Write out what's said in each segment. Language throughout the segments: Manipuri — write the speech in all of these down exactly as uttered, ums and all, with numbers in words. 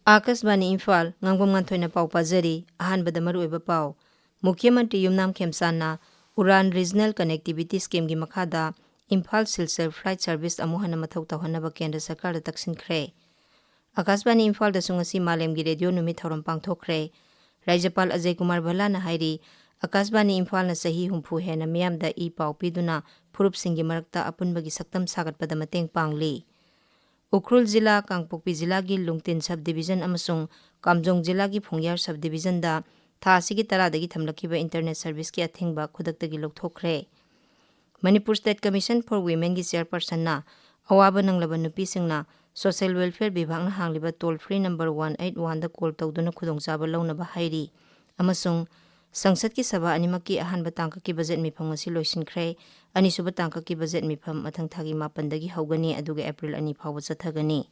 ꯑꯥꯀꯥꯁꯕꯥꯅꯤ ꯏꯝꯐꯥꯜ, ꯉꯥꯡꯕꯝ ꯉꯥꯟꯊꯣꯏꯅ ꯄꯥꯎ ꯄꯥꯖꯔꯤ꯫ ꯑꯍꯥꯟꯕꯗ ꯃꯔꯨꯑꯣꯏꯕ ꯄꯥꯎ꯫ ꯃꯨꯈ꯭ꯌ ꯃꯟꯇ꯭ꯔꯤ ꯌꯨꯝꯅꯥꯝ ꯈꯦꯝꯆꯥꯟꯅ ꯎꯔꯥꯟ ꯔꯤꯖꯅꯦꯜ ꯀꯅꯦꯛꯇꯤꯚꯤꯇꯤ ꯁ꯭ꯀꯤꯝꯒꯤ ꯃꯈꯥꯗ ꯏꯝꯐꯥꯜ ꯁꯤꯜꯆꯔ ꯐ꯭ꯂꯥꯏꯠ ꯁꯔꯚꯤꯁ ꯑꯃꯨꯛ ꯍꯟꯅ ꯃꯊꯧ ꯇꯧꯍꯟꯅꯕ ꯀꯦꯟꯗ꯭ꯔ ꯁꯔꯀꯥꯔꯗ ꯇꯛꯁꯤꯟꯈ꯭ꯔꯦ꯫ ꯑꯥꯀꯥꯁꯕꯥꯅꯤ ꯏꯝꯐꯥꯜꯗꯁꯨ ꯉꯁꯤ ꯃꯥꯂꯦꯝꯒꯤ ꯔꯦꯗꯤꯑꯣ ꯅꯨꯃꯤꯠ ꯊꯧꯔꯝ ꯄꯥꯡꯊꯣꯛꯈ꯭ꯔꯦ꯫ ꯔꯥꯖ꯭ꯌꯄꯥꯜ ꯑꯖꯌ ꯀꯨꯃꯥꯔ ꯚꯜꯂꯥꯅ ꯍꯥꯏꯔꯤ, ꯑꯥꯀꯥꯁꯕꯥꯅꯤ ꯏꯝꯐꯥꯜꯅ ꯆꯍꯤ ꯍꯨꯝꯐꯨ ꯍꯦꯟꯅ ꯃꯤꯌꯥꯝꯗ ꯏ ꯄꯥꯎ ꯄꯤꯗꯨꯅ ꯐꯨꯔꯨꯞꯁꯤꯡꯒꯤ ꯃꯔꯛꯇ ꯑꯄꯨꯟꯕꯒꯤ ꯁꯛꯇꯝ ꯁꯥꯒꯠꯄꯗ ꯃꯇꯦꯡ ꯄꯥꯡꯂꯤ꯫ ꯎꯈ꯭ꯔꯨꯜ ꯖꯤꯂꯥ, ꯀꯥꯡꯄꯣꯛꯄꯤ ꯖꯤꯂꯥꯒꯤ ꯂꯨꯡꯇꯤꯟ ꯁꯕ ꯗꯤꯕꯤꯖꯟ ꯑꯃꯁꯨꯡ ꯀꯥꯝꯖꯣꯡ ꯖꯤꯂꯥꯒꯤ ꯐꯣꯡꯌꯥꯔ ꯁꯕ ꯗꯤꯕꯤꯖꯟꯗ ꯊꯥ ꯑꯁꯤꯒꯤ ꯇꯔꯥꯗꯒꯤ ꯊꯝꯂꯛꯈꯤꯕ ꯏꯟꯇꯔꯅꯦꯠ ꯁꯔꯚꯤꯁꯀꯤ ꯑꯊꯤꯡꯕ ꯈꯨꯗꯛꯇꯒꯤ ꯂꯧꯊꯣꯛꯈ꯭ꯔꯦ꯫ ꯃꯅꯤꯄꯨꯔ ꯁ꯭ꯇꯦꯠ ꯀꯃꯤꯁꯟ ꯐꯣꯔ ꯋꯤꯃꯦꯟꯒꯤ ꯆꯦꯌꯔꯄꯔꯁꯟꯅ ꯑꯋꯥꯕ ꯅꯪꯂꯕ ꯅꯨꯄꯤꯁꯤꯡꯅ ꯁꯣꯁꯤꯌꯦꯜ ꯋꯦꯜꯐꯤꯌꯔ ꯕꯤꯚꯥꯒꯅ ꯍꯥꯡꯂꯤꯕ toll free number one eight ꯋꯥꯟꯗ ꯀꯣꯜ ꯇꯧꯗꯨꯅ ꯈꯨꯗꯣꯡꯆꯥꯕ ꯂꯧꯅꯕ ꯍꯥꯏꯔꯤ ꯑꯃꯁꯨꯡ ꯁꯪꯁꯠꯀꯤ ꯁꯚꯥ ꯑꯅꯤꯃꯛꯀꯤ ꯑꯍꯥꯟꯕ ꯇꯥꯡꯀꯛꯀꯤ ꯕꯖꯦꯠ ꯃꯤꯐꯝ ꯉꯁꯤ ꯂꯣꯏꯁꯤꯟꯈ꯭ꯔꯦ꯫ ꯑꯅꯤꯁꯨꯕ ꯇꯥꯡꯀꯛꯀꯤ ꯕꯖꯦꯠ ꯃꯤꯐꯝ ꯃꯊꯪ ꯊꯥꯒꯤ ꯃꯥꯄꯟꯗꯒꯤ ꯍꯧꯒꯅꯤ, ꯑꯗꯨꯒ ꯑꯦꯄ꯭ꯔꯤꯜ ꯑꯅꯤ ꯐꯥꯎꯕ ꯆꯠꯊꯒꯅꯤ꯫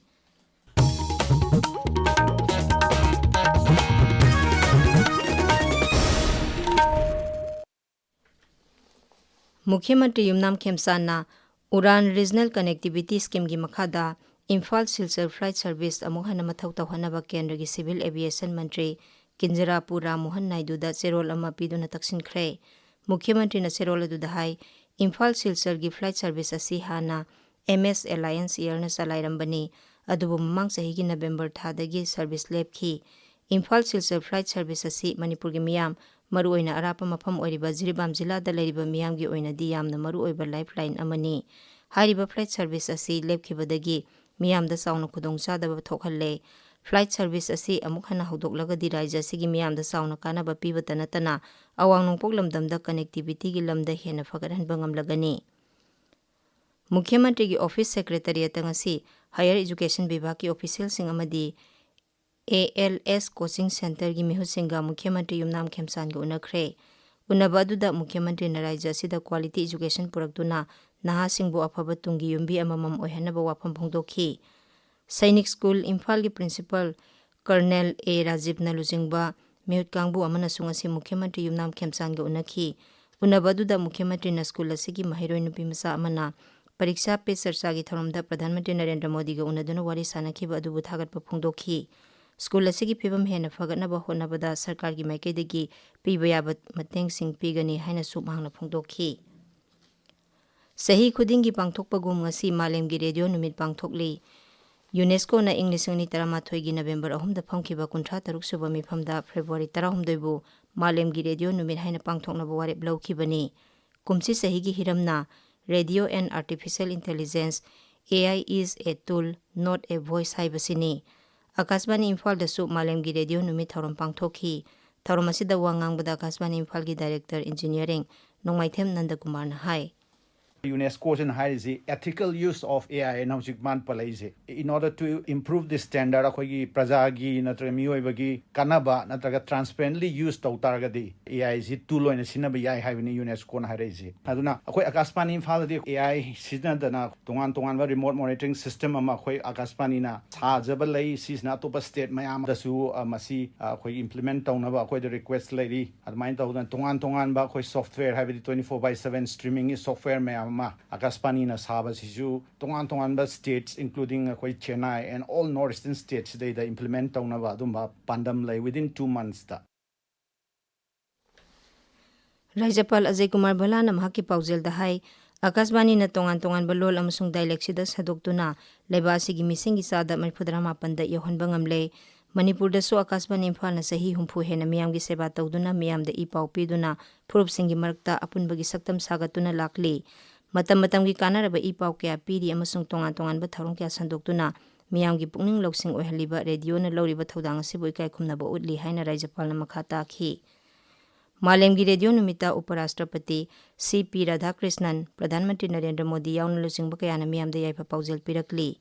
ꯃꯨꯈ꯭ꯌ ꯃꯟꯇ꯭ꯔꯤ ꯌꯨꯝꯅꯥꯝ ꯈꯦꯝꯆꯥꯟꯅ ꯎꯔꯥꯟ ꯔꯤꯖꯅꯦꯜ ꯀꯅꯦꯛꯇꯤꯚꯤꯇꯤ ꯁ꯭ꯀꯤꯝꯒꯤ ꯃꯈꯥꯗ ꯏꯝꯐꯥꯜ ꯁꯤꯜꯆꯔ ꯐ꯭ꯂꯥꯏꯠ ꯁꯔꯚꯤꯁ ꯑꯃꯨꯛ ꯍꯟꯅ ꯃꯊꯧ ꯇꯧꯍꯟꯅꯕ ꯀꯦꯟꯗ꯭ꯔꯒꯤ ꯁꯤꯚꯤꯜ ꯑꯦꯚꯤꯌꯦꯁꯟ ꯃꯟꯇ꯭ꯔꯤ ꯀꯤꯟꯖꯔꯥꯄꯨ ꯔꯥꯝ ꯃꯣꯍꯟ ꯅꯥꯏꯗꯨꯗ ꯆꯦꯔꯣꯜ ꯑꯃ ꯄꯤꯗꯨꯅ ꯇꯛꯁꯤꯟꯈ꯭ꯔꯦ꯫ ꯃꯨꯈ꯭ꯌ ꯃꯟꯇ꯭ꯔꯤꯅ ꯆꯦꯔꯣꯜ ꯑꯗꯨꯗ ꯍꯥꯏ, ꯏꯝꯐꯥꯜ ꯁꯤꯜꯆꯔꯒꯤ ꯐ꯭ꯂꯥꯏꯠ ꯁꯔꯚꯤꯁ ꯑꯁꯤ ꯍꯥꯟꯅ ꯑꯦꯝ ꯑꯦꯁ ꯑꯦꯂꯥꯌꯟꯁ ꯏꯌꯔꯅ ꯆꯂꯥꯏꯔꯝꯕꯅꯤ, ꯑꯗꯨꯕꯨ ꯃꯃꯥꯡ ꯆꯍꯤꯒꯤ ꯅꯕꯦꯝꯕꯔ ꯊꯥꯗꯒꯤ ꯁꯔꯚꯤꯁ ꯂꯦꯞꯈꯤ꯫ ꯏꯝꯐꯥꯜ ꯁꯤꯜꯆꯔ ꯐ꯭ꯂꯥꯏꯠ ꯁꯔꯚꯤꯁ ꯑꯁꯤ ꯃꯅꯤꯄꯨꯔꯒꯤ ꯃꯤꯌꯥꯝ, ꯃꯔꯨꯑꯣꯏꯅ ꯑꯔꯥꯞꯄ ꯃꯐꯝ ꯑꯣꯏꯔꯤꯕ ꯖꯤꯔꯤꯕꯥꯝ ꯖꯤꯂꯥꯗ ꯂꯩꯔꯤꯕ ꯃꯤꯌꯥꯝꯒꯤ ꯑꯣꯏꯅꯗꯤ ꯌꯥꯝꯅ ꯃꯔꯨꯑꯣꯏꯕ ꯂꯥꯏꯐ ꯂꯥꯏꯟ ꯑꯃꯅꯤ꯫ ꯍꯥꯏꯔꯤꯕ ꯐ꯭ꯂꯥꯏꯠ ꯁꯔꯚꯤꯁ ꯑꯁꯤ ꯂꯦꯞꯈꯤꯕꯗꯒꯤ ꯃꯤꯌꯥꯝꯗ ꯆꯥꯎꯅ ꯈꯨꯗꯣꯡꯆꯥꯗꯕ ꯊꯣꯛꯍꯜꯂꯦ꯫ ꯐ꯭ꯂꯥꯏꯠ ꯁꯔꯚꯤꯁ ꯑꯁꯤ ꯑꯃꯨꯛ ꯍꯟꯅ ꯍꯧꯗꯣꯛꯂꯒꯗꯤ ꯔꯥꯖ꯭ꯌ ꯑꯁꯤꯒꯤ ꯃꯤꯌꯥꯝꯗ ꯆꯥꯎꯅ ꯀꯥꯟꯅꯕ ꯄꯤꯕꯇ ꯅꯠꯇꯅ ꯑꯋꯥꯡ ꯅꯣꯡꯄꯣꯛ ꯂꯝꯗꯝꯗ ꯀꯅꯦꯛꯇꯤꯚꯤꯇꯤꯒꯤ ꯂꯝꯗ ꯍꯦꯟꯅ ꯐꯒꯠꯍꯟꯕ ꯉꯝꯂꯒꯅꯤ꯫ ꯃꯨꯈ꯭ꯌ ꯃꯟꯇ꯭ꯔꯤꯒꯤ ꯑꯣꯐꯤꯁ ꯁꯦꯀ꯭ꯔꯦꯇꯔꯤꯌꯦꯠꯇ ꯉꯁꯤ ꯍꯥꯌꯔ ꯏꯖꯨꯀꯦꯁꯟ ꯕꯤꯚꯥꯒꯀꯤ ꯑꯣꯐꯤꯁꯤꯌꯦꯜꯁꯤꯡ ꯑꯃꯗꯤ ꯑꯦ ꯑꯦꯜ ꯑꯦꯁ ꯀꯣꯆꯤꯡ ꯁꯦꯟꯇꯔꯒꯤ ꯃꯤꯍꯨꯠꯁꯤꯡꯒ ꯃꯨꯈ꯭ꯌ ꯃꯟꯇ꯭ꯔꯤ ꯌꯨꯝꯅꯥꯝ ꯈꯦꯝꯆꯥꯟꯒ ꯎꯅꯈ꯭ꯔꯦ꯫ ꯎꯅꯕ ꯑꯗꯨꯗ ꯃꯨꯈ꯭ꯌ ꯃꯟꯇ꯭ꯔꯤꯅ ꯔꯥꯖ꯭ꯌ ꯑꯁꯤꯗ ꯀ꯭ꯋꯥꯂꯤꯇꯤ ꯏꯖꯨꯀꯦꯁꯟ ꯄꯨꯔꯛꯇꯨꯅ ꯅꯍꯥꯁꯤꯡꯕꯨ ꯑꯐꯕ ꯇꯨꯡꯒꯤ ꯌꯨꯝꯕꯤ ꯑꯃꯃꯝ ꯑꯣꯏꯍꯟꯅꯕ ꯋꯥꯐꯝ ꯐꯣꯡꯗꯣꯛꯈꯤ꯫ ꯁꯩꯅꯤꯛ ꯁ꯭ꯀꯨꯜ ꯏꯝꯐꯥꯜꯒꯤ ꯄ꯭ꯔꯤꯟꯁꯤꯄꯥꯜ ꯀꯔꯅꯦꯜ ꯑꯦ ꯔꯥꯖꯤꯕꯅ ꯂꯨꯆꯤꯡꯕ ꯃꯤꯍꯨꯠ ꯀꯥꯡꯕꯨ ꯑꯃꯅꯁꯨ ꯉꯁꯤ ꯃꯨꯈ꯭ꯌ ꯃꯟꯇ꯭ꯔꯤ ꯌꯨꯝꯅꯥꯝ ꯈꯦꯝꯆꯥꯟꯒ ꯎꯅꯈꯤ꯫ ꯎꯅꯕ ꯑꯗꯨꯗ ꯃꯨꯈ꯭ꯌ ꯃꯟꯇ꯭ꯔꯤꯅ ꯁ꯭ꯀꯨꯜ ꯑꯁꯤꯒꯤ ꯃꯍꯩꯔꯣꯏ ꯅꯨꯄꯤ ꯃꯆꯥ ꯑꯃꯅ ꯄꯔꯤꯛꯁꯥ ꯄꯦ ꯆꯔꯆꯥꯒꯤ ꯊꯧꯔꯝꯗ ꯄ꯭ꯔꯙꯥꯟ ꯃꯟꯇ꯭ꯔꯤ ꯅꯔꯦꯟꯗ꯭ꯔ ꯃꯣꯗꯤꯒ ꯎꯅꯗꯨꯅ ꯋꯥꯔꯤ ꯁꯥꯅꯈꯤꯕ ꯑꯗꯨꯕꯨ ꯊꯥꯒꯠꯄ ꯐꯣꯡꯗꯣꯛꯈꯤ꯫ ꯁ꯭ꯀꯨꯜ ꯑꯁꯤꯒꯤ ꯐꯤꯕꯝ ꯍꯦꯟꯅ ꯐꯒꯠꯅꯕ ꯍꯣꯠꯅꯕꯗ ꯁꯔꯀꯥꯔꯒꯤ ꯃꯥꯏꯀꯩꯗꯒꯤ ꯄꯤꯕ ꯌꯥꯕ ꯃꯇꯦꯡꯁꯤꯡ ꯄꯤꯒꯅꯤ ꯍꯥꯏꯅꯁꯨ ꯃꯍꯥꯛꯅ ꯐꯣꯡꯗꯣꯛꯈꯤ꯫ ꯆꯍꯤ ꯈꯨꯗꯤꯡꯒꯤ ꯄꯥꯡꯊꯣꯛꯄꯒꯨꯝ ꯉꯁꯤ ꯃꯥꯂꯦꯝꯒꯤ ꯔꯦꯗꯤꯑꯣ ꯅꯨꯃꯤꯠ ꯄꯥꯡꯊꯣꯛꯂꯤ꯫ ꯌꯨꯅꯦꯁꯀꯣꯅ ꯏꯪ ꯂꯤꯁꯤꯡ ꯑꯅꯤ ꯇꯔꯥꯃꯥꯊꯣꯏꯒꯤ ꯅꯕꯦꯝꯕꯔ ꯑꯍꯨꯝꯗ ꯐꯝꯈꯤꯕ ꯀꯨꯟꯊ꯭ꯔꯥ ꯇꯔꯨꯛ ꯁꯨꯕ ꯃꯤꯐꯝꯗ ꯐꯦꯕ꯭ꯔꯨꯋꯥꯔꯤ ꯇꯔꯥꯍꯨꯝꯗꯣꯏꯕꯨ ꯃꯥꯂꯦꯝꯒꯤ ꯔꯦꯗꯤꯑꯣ ꯅꯨꯃꯤꯠ ꯍꯥꯏꯅ ꯄꯥꯡꯊꯣꯛꯅꯕ ꯋꯥꯔꯦꯞ ꯂꯧꯈꯤꯕꯅꯤ꯫ ꯀꯨꯝꯁꯤ ꯆꯍꯤꯒꯤ ꯍꯤꯔꯝꯅ "Radio and Artificial Intelligence, A I is a tool, not a voice" ꯍꯥꯏꯕꯁꯤꯅꯤ꯫ ꯑꯀꯥꯁꯕꯥꯅꯤ ꯏꯝꯐꯥꯜꯗꯁꯨ ꯃꯥꯂꯦꯝꯒꯤ ꯔꯦꯗꯤꯑꯣ ꯅꯨꯃꯤꯠ ꯊꯧꯔꯝ ꯄꯥꯡꯊꯣꯛꯈꯤ꯫ ꯊꯧꯔꯝ ꯑꯁꯤꯗ ꯋꯥ ꯉꯥꯡꯕꯗ ꯑꯀꯥꯁꯕꯥꯅꯤ ꯏꯝꯐꯥꯜꯒꯤ ꯗꯥꯏꯔꯦꯛꯇꯔ ꯏꯟꯖꯤꯅꯤꯌꯥꯔꯤꯡ ꯅꯣꯡꯃꯥꯏꯊꯦꯝ ꯅꯟꯗꯀꯨꯃꯥꯔꯅ ꯍꯥꯏ꯫ ꯌꯨꯅꯦꯁꯀꯣꯁꯤꯅ ꯍꯥꯏꯔꯤꯁꯤ ethical use of A I ꯍꯥꯏꯅ ꯍꯧꯖꯤꯛ ꯃꯥꯅ ꯄꯜꯂꯛꯏꯁꯦ꯫ In order to improve the standard, ꯑꯩꯈꯣꯏꯒꯤ ꯄ꯭ꯔꯖꯥꯒꯤ ꯅꯠꯇ꯭ꯔꯒ ꯃꯤꯑꯣꯏꯕꯒꯤ ꯀꯥꯟꯅꯕ ꯅꯠꯇ꯭ꯔꯒ transparently use ꯇꯧ ꯇꯥꯔꯒꯗꯤ A I ꯁꯤ tool ꯑꯣꯏꯅ ꯁꯤꯖꯤꯟꯅꯕ ꯌꯥꯏ ꯍꯥꯏꯕꯅꯤ ꯌꯨꯅꯦꯁꯀꯣꯅ ꯍꯥꯏꯔꯛꯏꯁꯦ꯫ ꯑꯗꯨꯅ ꯑꯩꯈꯣꯏ ꯑꯀꯥꯁꯕꯥꯅꯤ ꯏꯝꯐꯥꯜꯗꯗꯤ A I ꯁꯤꯖꯤꯟꯅꯗꯅ ꯇꯣꯉꯥꯟ ꯇꯣꯉꯥꯟꯕ remote monitoring system ꯑꯃ ꯑꯩꯈꯣꯏ ꯑꯀꯥꯁꯕꯥꯅꯤꯅ ꯁꯥꯖꯕ ꯂꯩ꯫ ꯁꯤꯁꯤꯅ ꯑꯇꯣꯞꯄ state ꯃꯌꯥꯝꯗꯁꯨ, ꯑ, ꯃꯁꯤ, ꯑ, ꯑꯩꯈꯣꯏ implement ꯇꯧꯅꯕ ꯑꯩꯈꯣꯏꯗ request ꯂꯩꯔꯤ꯫ ꯑꯗꯨꯃꯥꯏꯅ ꯇꯧꯗꯅ ꯇꯣꯉꯥꯟ ꯇꯣꯉꯥꯟꯕ ꯑꯩꯈꯣꯏ software, ꯍꯥꯏꯕꯗꯤ twenty four by seven streamingꯒꯤ software ꯃꯌꯥꯝ ꯑꯃ ꯑꯀꯥꯁꯕꯥꯅꯤꯅ ꯁꯥꯕꯁꯤꯁꯨ ꯇꯣꯉꯥꯟ ꯇꯣꯉꯥꯟꯕ states, including ꯑꯩꯈꯣꯏ Chennai and all north eastern states ꯁꯤꯗꯩꯗ implement ꯇꯧꯅꯕ ꯑꯗꯨꯝꯕ ꯄꯥꯟꯗꯝ ꯂꯩ within two monthsꯇ꯫ ꯔꯥꯖ꯭ꯌꯄꯥꯜ ꯑꯖꯌ ꯀꯨꯃꯥꯔ ꯚꯜꯂꯥꯅ ꯃꯍꯥꯛꯀꯤ ꯄꯥꯎꯖꯦꯜꯗ ꯍꯥꯏ, ꯑꯀꯥꯁꯕꯥꯅꯤꯅ ꯇꯣꯉꯥꯟ ꯇꯣꯉꯥꯟꯕ ꯂꯣꯜ ꯑꯃꯁꯨꯡ dialectꯁꯤꯗ ꯁꯟꯗꯣꯛꯇꯨꯅ ꯂꯩꯕꯥꯛ ꯑꯁꯤꯒꯤ ꯃꯤꯁꯤꯡꯒꯤ ꯆꯥꯗ ꯃꯔꯤꯐꯨꯇꯔꯥ ꯃꯥꯄꯟꯗ ꯌꯧꯍꯟꯕ ꯉꯝꯂꯦ꯫ ꯃꯅꯤꯄꯨꯔꯗꯁꯨ ꯑꯀꯥꯁꯕꯥꯅꯤ ꯏꯝꯐꯥꯜꯅ ꯆꯍꯤ ꯍꯨꯝꯐꯨ ꯍꯦꯟꯅ ꯃꯤꯌꯥꯝꯒꯤ ꯁꯦꯕꯥ ꯇꯧꯗꯨꯅ, ꯃꯤꯌꯥꯝꯗ ꯏ ꯄꯥꯎ ꯄꯤꯗꯨꯅ, ꯐꯨꯔꯨꯞꯁꯤꯡꯒꯤ ꯃꯔꯛꯇ ꯑꯄꯨꯟꯕꯒꯤ ꯁꯛꯇꯝ ꯁꯥꯒꯠꯇꯨꯅ ꯂꯥꯛꯂꯤ꯫ ꯃꯇꯝ ꯃꯇꯝꯒꯤ ꯀꯥꯟꯅꯔꯕ ꯏ ꯄꯥꯎ ꯀꯌꯥ ꯄꯤꯔꯤ ꯑꯃꯁꯨꯡ ꯇꯣꯉꯥꯟ ꯇꯣꯉꯥꯟꯕ ꯊꯧꯔꯝ ꯀꯌꯥ ꯁꯟꯗꯣꯛꯇꯨꯅ ꯃꯤꯌꯥꯝꯒꯤ ꯄꯨꯛꯅꯤꯡ ꯂꯧꯁꯤꯡ ꯑꯣꯏꯍꯜꯂꯤꯕ ꯔꯦꯗꯤꯑꯣꯅ ꯂꯧꯔꯤꯕ ꯊꯧꯗꯥꯡ ꯑꯁꯤꯕꯨ ꯏꯀꯥꯏ ꯈꯨꯝꯅꯕ ꯎꯠꯂꯤ ꯍꯥꯏꯅ ꯔꯥꯖ꯭ꯌꯄꯥꯜꯅ ꯃꯈꯥ ꯇꯥꯈꯤ꯫ ꯃꯥꯂꯦꯝꯒꯤ ꯔꯦꯗꯤꯑꯣ ꯅꯨꯃꯤꯠꯇ ꯎꯄꯔꯥꯁꯇ꯭ꯔꯄꯇꯤ ꯁꯤ ꯄꯤ ꯔꯥꯙꯥꯀ꯭ꯔꯤꯁꯅꯟ, ꯄ꯭ꯔꯙꯥꯟ ꯃꯟꯇ꯭ꯔꯤ ꯅꯔꯦꯟꯗ꯭ꯔ ꯃꯣꯗꯤ ꯌꯥꯎꯅ ꯂꯨꯆꯤꯡꯕ ꯀꯌꯥꯅ ꯃꯤꯌꯥꯝꯗ ꯌꯥꯏꯐ ꯄꯥꯎꯖꯦꯜ ꯄꯤꯔꯛꯂꯤ꯫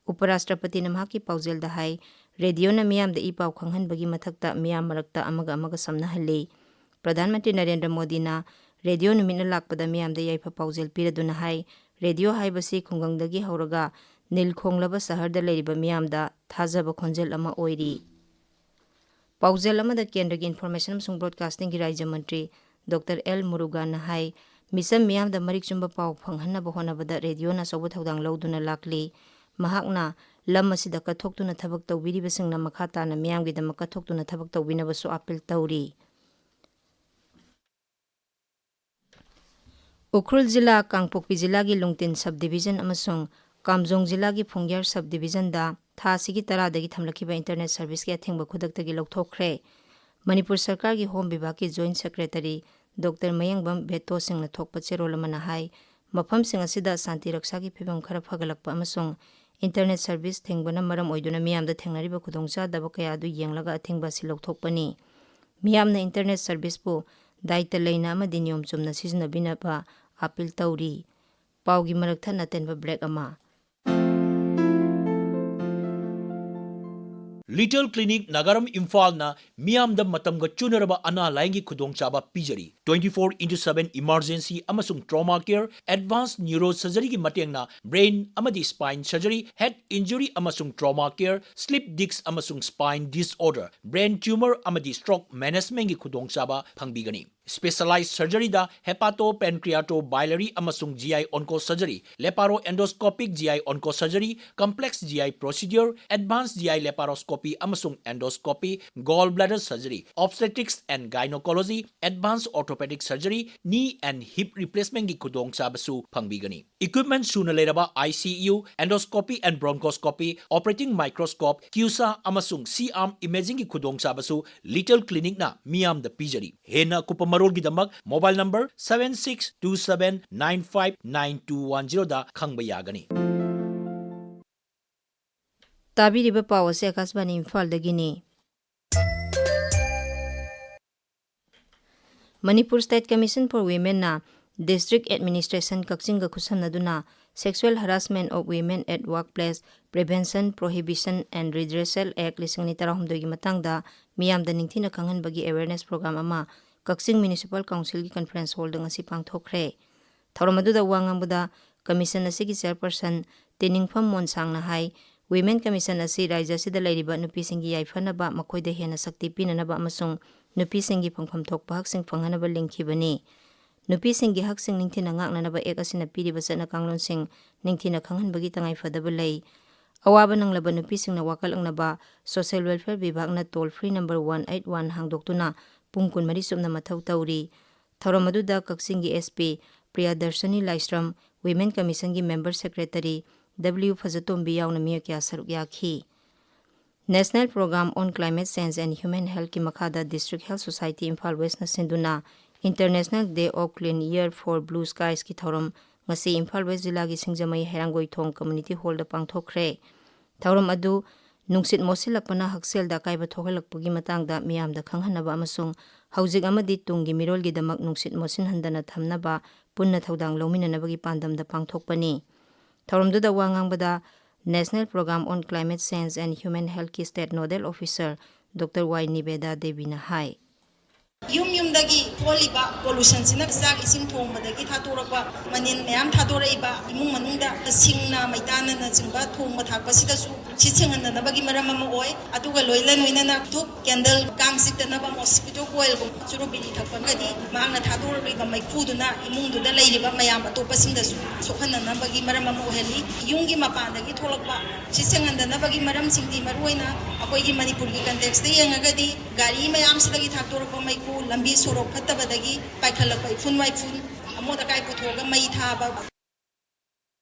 ꯎꯄꯔꯥꯁꯇ꯭ꯔꯄꯇꯤꯅ ꯃꯍꯥꯛꯀꯤ ꯄꯥꯎꯖꯦꯜꯗ ꯍꯥꯏ, ꯔꯦꯗꯤꯑꯣꯅ ꯃꯤꯌꯥꯝꯗ ꯏ ꯄꯥꯎ ꯈꯪꯍꯟꯕꯒꯤ ꯃꯊꯛꯇ ꯃꯤꯌꯥꯝ ꯃꯔꯛꯇ ꯑꯃꯒ ꯑꯃꯒ ꯁꯝꯅꯍꯜꯂꯤ꯫ ꯄ꯭ꯔꯙꯥꯟ ꯃꯟꯇ꯭ꯔꯤ ꯅꯔꯦꯟꯗ꯭ꯔ ꯃꯣꯗꯤꯅ ꯔꯦꯗꯤꯑꯣ ꯅꯨꯃꯤꯠꯅ ꯂꯥꯛꯄꯗ ꯃꯤꯌꯥꯝꯗ ꯌꯥꯏꯐ ꯄꯥꯎꯖꯦꯜ ꯄꯤꯔꯗꯨꯅ ꯍꯥꯏ, ꯔꯦꯗꯤꯑꯣ ꯍꯥꯏꯕꯁꯤ ꯈꯨꯡꯒꯪꯗꯒꯤ ꯍꯧꯔꯒ ꯅꯤꯜ ꯈꯣꯡꯂꯕ ꯁꯍꯔꯗ ꯂꯩꯔꯤꯕ ꯃꯤꯌꯥꯝꯗ ꯊꯥꯖꯕ ꯈꯣꯟꯖꯦꯜ ꯑꯃ ꯑꯣꯏꯔꯤ꯫ ꯄꯥꯎꯖꯦꯜ ꯑꯃꯗ ꯀꯦꯟꯗ꯭ꯔꯒꯤ ꯏꯟꯐꯣꯔꯃꯦꯁꯟ ꯑꯃꯁꯨꯡ ꯕ꯭ꯔꯣꯗꯀꯥꯁꯇꯤꯡꯒꯤ ꯔꯥꯖ꯭ꯌ ꯃꯟꯇ꯭ꯔꯤ ꯗꯣꯛꯇꯔ ꯑꯦꯜ ꯃꯨꯔꯨꯒꯥꯟꯅ ꯍꯥꯏ, ꯃꯤꯆꯝ ꯃꯤꯌꯥꯝꯗ ꯃꯔꯤꯛ ꯆꯨꯝꯕ ꯄꯥꯎ ꯐꯪꯍꯟꯅꯕ ꯍꯣꯠꯅꯕꯗ ꯔꯦꯗꯤꯑꯣꯅ ꯑꯆꯧꯕ ꯊꯧꯗꯥꯡ ꯂꯧꯗꯨꯅ ꯂꯥꯛꯂꯤ꯫ ꯃꯍꯥꯛꯅ ꯂꯝ ꯑꯁꯤꯗ ꯀꯠꯊꯣꯛꯇꯨꯅ ꯊꯕꯛ ꯇꯧꯕꯤꯔꯤꯕꯁꯤꯡꯅ ꯃꯈꯥ ꯇꯥꯅ ꯃꯤꯌꯥꯝꯒꯤꯗꯃꯛ ꯀꯠꯊꯣꯛꯇꯨꯅ ꯊꯕꯛ ꯇꯧꯕꯤꯅꯕꯁꯨ ꯑꯥꯄꯤꯜ ꯇꯧꯔꯤ꯫ ꯎꯈ꯭ꯔꯨꯜ ꯖꯤꯂꯥ, ꯀꯥꯡꯄꯣꯛꯄꯤ ꯖꯤꯂꯥꯒꯤ ꯂꯨꯡꯇꯤꯟ sub division ꯑꯃꯁꯨꯡ ꯀꯥꯝꯖꯣꯡ ꯖꯤꯂꯥꯒꯤ ꯐꯨꯡꯌꯥꯔ sub divisionꯗ ꯊꯥ ꯑꯁꯤꯒꯤ ꯇꯔꯥꯗꯒꯤ ꯊꯝꯂꯛꯈꯤꯕ internet serviceꯀꯤ ꯑꯊꯤꯡꯕ ꯈꯨꯗꯛꯇꯒꯤ ꯂꯧꯊꯣꯛꯈ꯭ꯔꯦ꯫ ꯃꯅꯤꯄꯨꯔ ꯁꯔꯀꯥꯔꯒꯤ ꯍꯣꯝ ꯕꯤꯚꯥꯒꯀꯤ joint secretary ꯗꯣꯛꯇꯔ ꯃꯌꯦꯡꯕꯝ ꯚꯦꯇꯣ ꯁꯤꯡꯅ ꯊꯣꯛꯄ ꯆꯦꯔꯣꯜ ꯑꯃꯅ ꯍꯥꯏ, ꯃꯐꯝꯁꯤꯡ ꯑꯁꯤꯗ ꯁꯥꯟꯇꯤ ꯔꯛꯁꯥꯒꯤ ꯐꯤꯕꯝ ꯈꯔ ꯐꯒꯠꯂꯛꯄ ꯑꯃꯁꯨꯡ internet service ꯊꯤꯡꯕꯅ ꯃꯔꯝ ꯑꯣꯏꯗꯨꯅ ꯃꯤꯌꯥꯝꯗ ꯊꯦꯡꯅꯔꯤꯕ ꯈꯨꯗꯣꯡꯆꯥꯗꯕ ꯀꯌꯥ ꯑꯗꯨ ꯌꯦꯡꯂꯒ ꯑꯊꯤꯡꯕ ꯑꯁꯤ ꯂꯧꯊꯣꯛꯄꯅꯤ꯫ ꯃꯤꯌꯥꯝꯅ internet serviceꯄꯨ ꯗꯥꯏꯇ ꯂꯩꯅ ꯑꯃꯗꯤ ꯅꯤꯌꯣꯝ ꯆꯨꯝꯅ ꯁꯤꯖꯤꯟꯅꯕꯤꯅꯕ ꯑꯥꯄꯤꯜ ꯇꯧꯔꯤ꯫ ꯄꯥꯎꯒꯤ ꯃꯔꯛ ꯊꯠꯅ ꯑꯇꯦꯟꯕ break ꯑꯃ꯫ Little Clinic ꯅꯥꯒꯥꯔꯝ ꯏꯝꯐꯥꯜꯅ ꯃꯤꯌꯥꯝꯗ ꯃꯇꯝꯒ ꯆꯨꯅꯔꯕ ꯑꯅꯥ ꯂꯥꯌꯦꯡꯒꯤ ꯈꯨꯗꯣꯡꯆꯥꯕ ꯄꯤꯖꯔꯤ꯫ Twenty four into seven emergency ꯑꯃꯁꯨꯡ trauma care, advanced neurosurgeryꯒꯤ ꯃꯇꯦꯡꯅ brain ꯑꯃꯗꯤ spine surgery, head injury ꯑꯃꯁꯨꯡ trauma care, slip disc ꯑꯃꯁꯨꯡ spine disorder, brain tumor ꯑꯃꯗꯤ stroke managementꯀꯤ ꯈꯨꯗꯣꯡꯆꯥꯕ ꯐꯪꯕꯤꯒꯅꯤ꯫ Specialized surgeryꯗ hepato pancreato biliary ꯑꯃꯁꯨꯡ GI onco surgery, laparoendoscopic GI onco surgery, complex GI procedure, advanced GI laparoscopy ꯑꯃꯁꯨꯡ endoscopy, gall bladder surgery, obstetrics and gynecology, advanced orthopedic surgery, knee and hip replacementꯀꯤ ꯈꯨꯗꯣꯡꯆꯥꯕꯁꯨ ꯐꯪꯕꯤꯒꯅꯤ꯫ Equipment ꯁꯨꯅ ꯂꯩꯔꯕ ICU, endoscopy and bronchoscopy, operating microscope, CUSA ꯑꯃꯁꯨꯡ C-arm imagingꯒꯤ ꯈꯨꯗꯣꯡꯆꯥꯕꯁꯨ Little Clinicꯅ ꯃꯤꯌꯥꯝꯗ ꯄꯤꯖꯔꯤ꯫ ꯍꯦꯟꯅ ꯑꯀꯨꯞꯄ ꯃꯔꯣꯜꯒꯤꯗꯃꯛ mobile number seven six two seven nine five nine two one zeroꯗ ꯈꯪꯕ ꯌꯥꯒꯅꯤ꯫ ꯇꯥꯕꯤꯔꯤꯕ ꯄꯥꯎ ꯑꯁꯤ ꯑꯀꯥꯁꯕꯥꯅꯤ ꯏꯝꯐꯥꯜꯗꯒꯤꯅꯤ꯫ Manipur State Commission for Womenꯅ District Administration ꯀꯛꯆꯤꯡꯒ ꯈꯨꯠꯁꯝꯅꯗꯨꯅ Sexual Harassment of Women at Workplace Prevention, Prohibition and Redressal Act ꯂꯤꯁꯤꯡ ꯑꯅꯤ ꯇꯔꯥꯍꯨꯝꯗꯣꯏꯒꯤ ꯃꯇꯥꯡꯗ ꯃꯤꯌꯥꯝꯗ ꯅꯤꯡꯊꯤꯅ ꯈꯪꯍꯟꯕꯒꯤ awareness program ꯑꯃ ꯀꯛꯆꯤꯡ Municipal Councilꯒꯤ conference hallꯗ ꯉꯁꯤ ꯄꯥꯡꯊꯣꯛꯈ꯭ꯔꯦ꯫ ꯊꯧꯔꯝ ꯑꯗꯨꯗ ꯋꯥ ꯉꯥꯡꯕꯗ Commission ꯑꯁꯤꯒꯤ Chairperson ꯇꯤꯅꯤꯡꯐꯝ ꯃꯣꯟꯁꯥꯡꯅ ꯍꯥꯏ, Women Commission ꯑꯁꯤ ꯔꯥꯖ꯭ꯌ ꯑꯁꯤꯗ ꯂꯩꯔꯤꯕ ꯅꯨꯄꯤꯁꯤꯡꯒꯤ ꯌꯥꯏꯐꯅꯕ, ꯃꯈꯣꯏꯗ ꯍꯦꯟꯅ ꯁꯛꯇꯤ ꯄꯤꯅꯅꯕ ꯑꯃꯁꯨꯡ ꯅꯨꯄꯤꯁꯤꯡꯒꯤ ꯐꯪꯐꯝ ꯊꯣꯛꯄ ꯍꯛꯁꯤꯡ ꯐꯪꯍꯟꯅꯕ ꯂꯤꯡꯈꯤꯕꯅꯤ꯫ ꯅꯨꯄꯤꯁꯤꯡꯒꯤ ꯍꯛꯁꯤꯡ ꯅꯤꯡꯊꯤꯅ ꯉꯥꯛꯅꯅꯕ Act ꯑꯁꯤꯅ ꯄꯤꯔꯤꯕ ꯆꯠꯅ ꯀꯥꯡꯂꯣꯟꯁꯤꯡ ꯅꯤꯡꯊꯤꯅ ꯈꯪꯍꯟꯕꯒꯤ ꯇꯉꯥꯏꯐꯗꯕ ꯂꯩ꯫ ꯑꯋꯥꯕ ꯅꯪꯂꯕ ꯅꯨꯄꯤꯁꯤꯡꯅ ꯋꯥꯀꯠꯂꯛꯅꯕ Social Welfare ꯕꯤꯚꯥꯒꯅ toll free number one eight one ꯍꯥꯡꯗꯣꯛꯇꯨꯅ ꯄꯨꯡ ꯀꯨꯟꯃꯔꯤ ꯆꯨꯞꯅ ꯃꯊꯧ ꯇꯧꯔꯤ꯫ ꯊꯧꯔꯝ ꯑꯗꯨꯗ ꯀꯛꯆꯤꯡꯒꯤ S P ꯄ꯭ꯔꯤꯌꯥꯗꯔꯁꯅꯤ ꯂꯥꯏꯁ꯭ꯔꯝ, Women Commission ꯒꯤ Member Secretary W ꯐꯖꯇꯣꯝꯕꯤ ꯌꯥꯎꯅ ꯃꯤꯑꯣꯏ ꯀꯌꯥ ꯁꯔꯨꯛ ꯌꯥꯈꯤ꯫ National Program on Climate Change and Human Health ꯀꯤ ꯃꯈꯥꯗ District Health Society Imphal West ꯅ ꯁꯤꯟꯗꯨꯅ International Day of Clean Air for Blue Skies ꯀꯤ ꯊꯧꯔꯝ ꯉꯁꯤ ꯏꯝꯐꯥꯜ ꯋꯦꯁ ꯖꯤꯂꯥꯒꯤ ꯁꯤꯡꯖꯃꯩ ꯍꯩꯔꯥꯡꯒꯣꯏꯊꯣꯡ Community Hall ꯗ ꯄꯥꯡꯊꯣꯛꯈ꯭ꯔꯦ꯫ ꯊꯧꯔꯝ ꯑꯗꯨ ꯅꯨꯡꯁꯤꯠ ꯃꯣꯠꯁꯤꯜꯂꯛꯄꯅ ꯍꯛꯁꯦꯜꯗ ꯑꯀꯥꯏꯕ ꯊꯣꯛꯍꯜꯂꯛꯄꯒꯤ ꯃꯇꯥꯡꯗ ꯃꯤꯌꯥꯝꯗ ꯈꯪꯍꯟꯅꯕ ꯑꯃꯁꯨꯡ ꯍꯧꯖꯤꯛ ꯑꯃꯗꯤ ꯇꯨꯡꯒꯤ ꯃꯤꯔꯣꯜꯒꯤꯗꯃꯛ ꯅꯨꯡꯁꯤꯠ ꯃꯣꯠꯁꯤꯟꯍꯟꯗꯅ ꯊꯝꯅꯕ ꯄꯨꯟꯅ ꯊꯧꯗꯥꯡ ꯂꯧꯃꯤꯟꯅꯅꯕꯒꯤ ꯄꯥꯟꯗꯝꯗ ꯄꯥꯡꯊꯣꯛꯄꯅꯤ꯫ ꯊꯧꯔꯝꯗꯨꯗ ꯋꯥ ꯉꯥꯡꯕꯗ National Program on Climate Change and Human Health ꯀꯤ State Nodal Officer Doctor ꯋꯥꯏ ꯅꯤꯕꯦꯗꯥ ꯗꯦꯕꯤꯅ ꯍꯥꯏ꯫ ꯌꯨꯝ ꯌꯨꯝꯗꯒꯤ ꯊꯣꯛꯍꯜꯂꯤꯕ pollution ꯁꯤꯅ ꯆꯥꯛ ꯏꯁꯤꯡ ꯊꯣꯡꯕꯗꯒꯤ ꯊꯥꯗꯣꯔꯛꯄ ꯃꯅꯤꯜ ꯃꯌꯥꯝ ꯊꯥꯗꯣꯔꯛꯏꯕ, ꯏꯃꯨꯡ ꯃꯅꯨꯡꯗ ꯁꯤꯡꯅ ꯃꯩꯇꯥꯟꯅꯆꯤꯡꯕ ꯊꯣꯡꯕ ꯊꯥꯛꯄꯁꯤꯗꯁꯨ ꯁꯤꯠ ꯁꯦꯡꯍꯟꯗꯅꯕꯒꯤ ꯃꯔꯝ ꯑꯃ ꯑꯣꯏ꯫ ꯑꯗꯨꯒ ꯂꯣꯏꯅ ꯂꯣꯏꯅꯅ ꯙꯨꯞ, candle, ꯀꯥꯡ ꯆꯤꯛꯇꯅꯕ mosquito coil ꯒꯨꯝꯕ ꯆꯨꯔꯨꯞ ꯕꯤꯔꯤ ꯊꯛꯄꯒꯗꯤ ꯃꯍꯥꯛꯅ ꯊꯥꯗꯣꯔꯛꯂꯤꯕ ꯃꯩꯈꯨꯗꯨꯅ ꯏꯃꯨꯡꯗꯨꯗ ꯂꯩꯔꯤꯕ ꯃꯌꯥꯝ ꯑꯇꯣꯞꯄꯁꯤꯡꯗꯁꯨ ꯁꯣꯛꯍꯟꯅꯅꯕꯒꯤ ꯃꯔꯝ ꯑꯃ ꯑꯣꯏꯍꯜꯂꯤ꯫ ꯌꯨꯝꯒꯤ ꯃꯄꯥꯟꯗꯒꯤ ꯊꯣꯛꯂꯛꯄ ꯁꯤꯠ ꯁꯦꯡꯍꯟꯗꯅꯕꯒꯤ ꯃꯔꯝꯁꯤꯡꯗꯤ ꯃꯔꯨꯑꯣꯏꯅ ꯑꯩꯈꯣꯏꯒꯤ ꯃꯅꯤꯄꯨꯔꯒꯤ context ꯇ ꯌꯦꯡꯉꯒꯗꯤ ꯒꯥꯔꯤ ꯃꯌꯥꯝꯁꯤꯗꯒꯤ ꯊꯥꯗꯣꯔꯛꯄ ꯃꯩꯈꯨ, ꯂꯝꯕꯤ ꯁꯣꯔꯣꯛ ꯐꯠꯇꯕꯗꯒꯤ ꯄꯥꯏꯈꯠꯂꯛꯄ ꯏꯐꯨꯟ ꯋꯥꯏꯐꯨꯟ, ꯑꯃꯣꯠ ꯑꯀꯥꯏ ꯄꯨꯊꯣꯛꯑꯒ ꯃꯩ ꯊꯥꯕ꯫